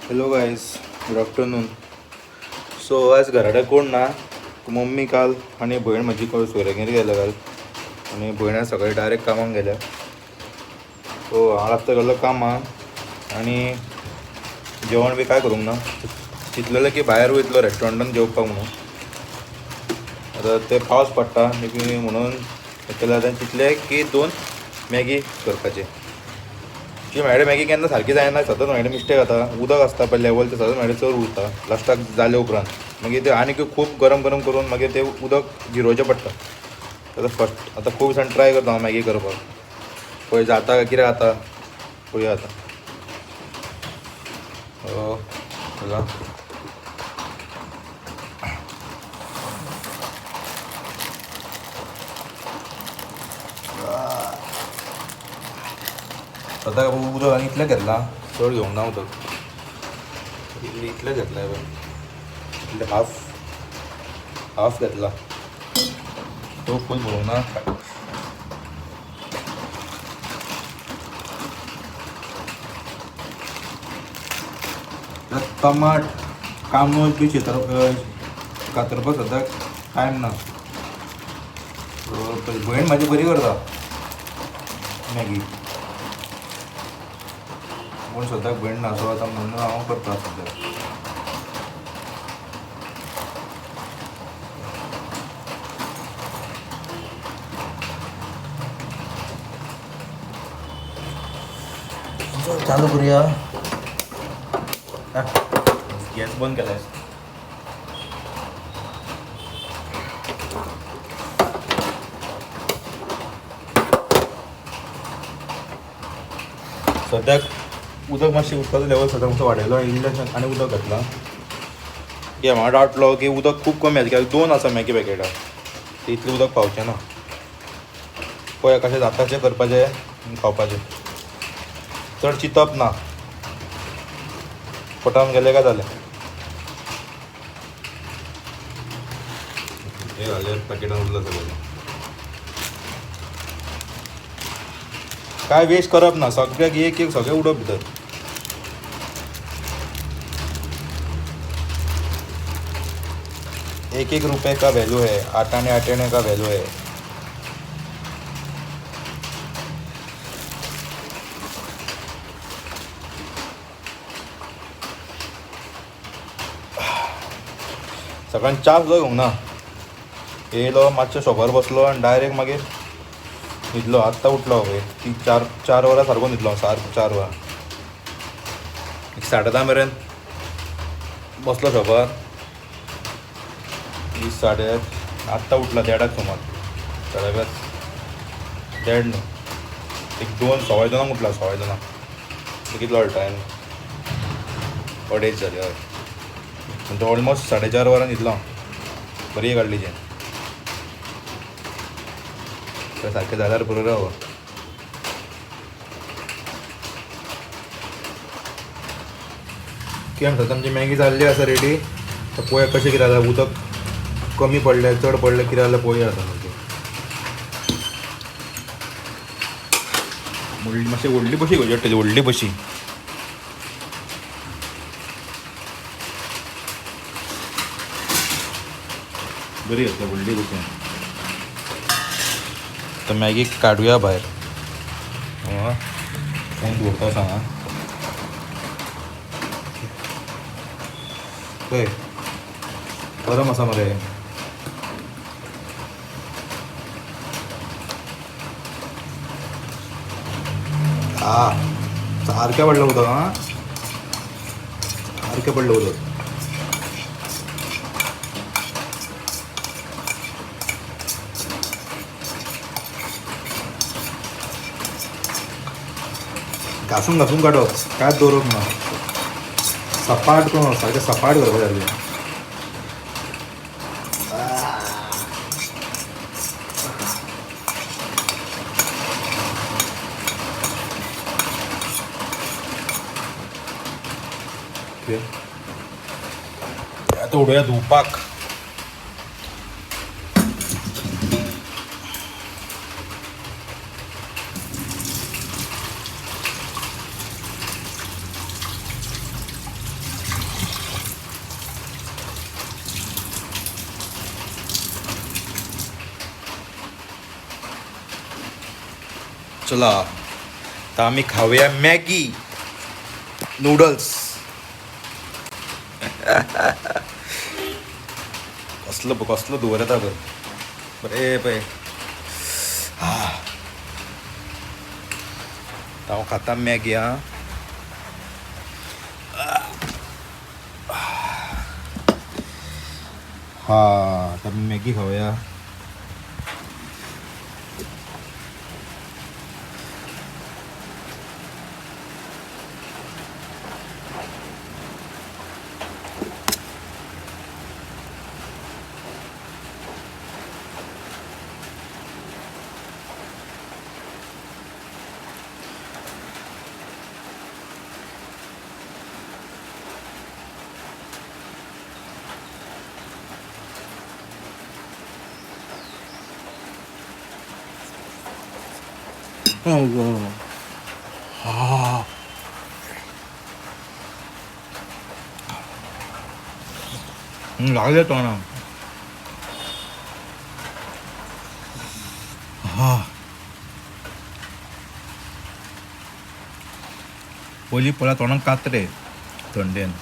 Hello guys, good afternoon. So आज घराकडे कोण ना, मम्मी काल आनी भयण म्हजी सोयऱ्यागेर गेल्या काल, आनी भयण आज सकाळी डायरेक्ट कामाक गेल्या. सो हांव आत्तां गेल्लो कामाक आनी जेवण बी काय करूंक ना, चिंतलेलें की भायर वयतलो रेस्टॉरंटान जेवपाक म्हणून. आतां ते पावस पडटा म्हणून केल्यार आतां चिंतलें की दोन मॅगी करपाची. जी म्हाजे मॅगी केन्ना सारकी जायना, सतत म्हाजे मिस्टेक जाता. उदक आसता पळय लेवल ते सतत म्हाजे चड उरता लास्टाक जाले उपरांत, मागीर ते आनीक खूब गरम गरम करून मागीर ते उदक जिरोवचें पडटा. आतां फर्स्ट आतां खूब दिसान ट्राय करता हांव मॅगी करपाक, पळय जाता काय कितें जाता पळोवया आतां. सद्याक उदक आनी इतलें घेतलां, चड घेवंक ना उदक, इतलें घेतलां पळय, इतलें हाफ हाफ घेतला, तो फूल भरूंक ना. टमाट कांदो बी शेतार कातरपाक सद्याक टायम ना. भयण म्हाजी बरी करता मॅगी, पूण सद्याक भयण ना, सो आतां म्हणून हांव करता सद्याक. चालू करूया, गॅस बंद केलाय. सद्याक उदक मातशें उदकाचो लेवल सद्याक मातसो वाडयलो आनी इल्लें आनी उदक घातलां. कित्याक म्हाका डावटलो की उदक खूब कमी आसा, कित्याक दोन आसा मॅगी पॅकेटां, ते इतलें उदक पावचें ना. पळय कशें जाता तें करपाचें आनी खावपाचें, चड चिंतप ना, पोटान गेलें काय जालें. हे घालें पॅकेटान उरलां सगळें, काय वेस्ट करप ना, सगळ्याक एक एक सगळें उडोवप भितर. एक एक रुपये का वैल्यू है, आठ आने आठ आने का वैल्यू है. सकाळीं च्या सुद्दां घेवंक ना, येयलो मातसो शॉपार बसलो आनी डायरेक्ट मागीर न्हिदलो. आत्तां उठलो पळय, ती चार वरां सारको न्हिदलो, सारको 4 वरां, एक 10:30 मेरेन बसलो शॉपार, 8:30 आत्तां उठला, 1:30 सुमार, 5:30 1:30 न्हू, एक 2 1:15 उठला, 1:15. कितलो टायम, 2:30 जाली. हय, म्हणजे ऑलमोस्ट 4:30 वरां न्हिदलो हांव, बरी काडली जें सारकें जाल्यार पुरो राव. कितें म्हणटा, आमची मॅगी जाल्ली आसा रेडी. आतां पळोवया कशें कितें जालां, उदक कमी पडलें चड पडलें कितें जालें पळोवया आतां. मागीर मातशी व्हडली बशी घेवची पडटली, व्हडली बशी. बरी घेतली व्हडली बशी. आतां मॅगी काडुया भायर, फोन दवरता सांगा. पळय गरम आसा मरे. आ सारकें पडलें उदक, आं सारकें पडलें उदक. घासून घासून काडप, कांयच दवरप ना, सपाट करून सारकें सपाट करपा सारकें. आतां उडोवया धुवपाक. चला आता आम्ही खाऊया मॅगी नूडल्स. कसलं कसलं धुवर येता पळय बरें पळय. हांव खाता मॅगी. आं, हा, आता आमी मॅगी खावया. लागले तोंडाक. हा, पयलीं पळय तोंडाक कातरे थंडेन.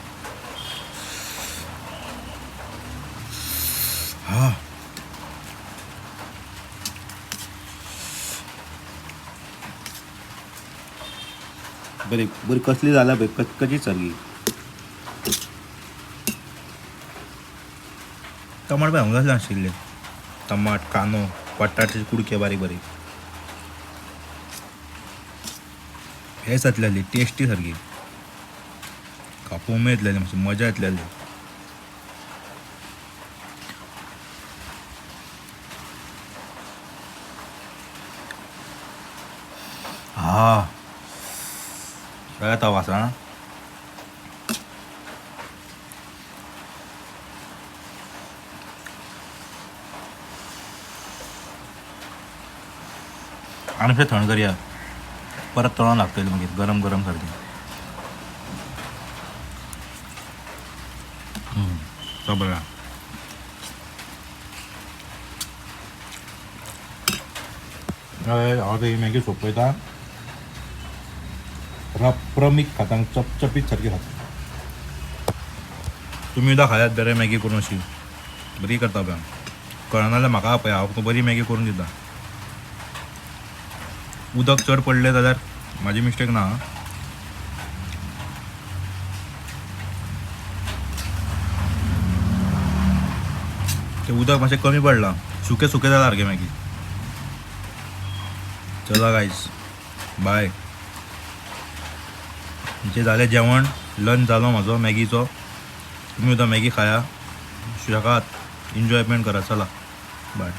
हा, बरी बरी कसली जाल्या पळय, कचकचीत सारकी. टमाट पळय हांगा कसले आशिल्ले, टमाट कांदो बटाट्याचे कुडके बारीक बारीक हे जातलेली टेस्टी सारकी. खावपाक उमेद येतलेली, मातशी मजा येतलेली. हा, येता वास. आनी मातशें थंड करया, परत तोंडाक लागतलें मागीर गरम गरम सारकें. तो बरें. हांव ती मॅगी सोंपयता, रप्रमीक खाता, चपचपीत सारकी खाता. तुमी सुद्दां खायात बरें मॅगी करून, अशी बरी करता पळय हांव. कळना जाल्यार म्हाका पळय, हांव तुका बरी मॅगी करून दिता. उदक चड पडलें जाल्यार म्हाजी मिस्टेक ना. तें उदक मातशें कमी पडलां, सुकें सुकें जालां सारकें मॅगी. चला गायज, बाय. आमचें जालें जेवण, लंच जालो म्हाजो मॅगीचो. तुमी सुद्दां मॅगी खाया, सुशेगाद एन्जॉयमेंट करा. चला बाय.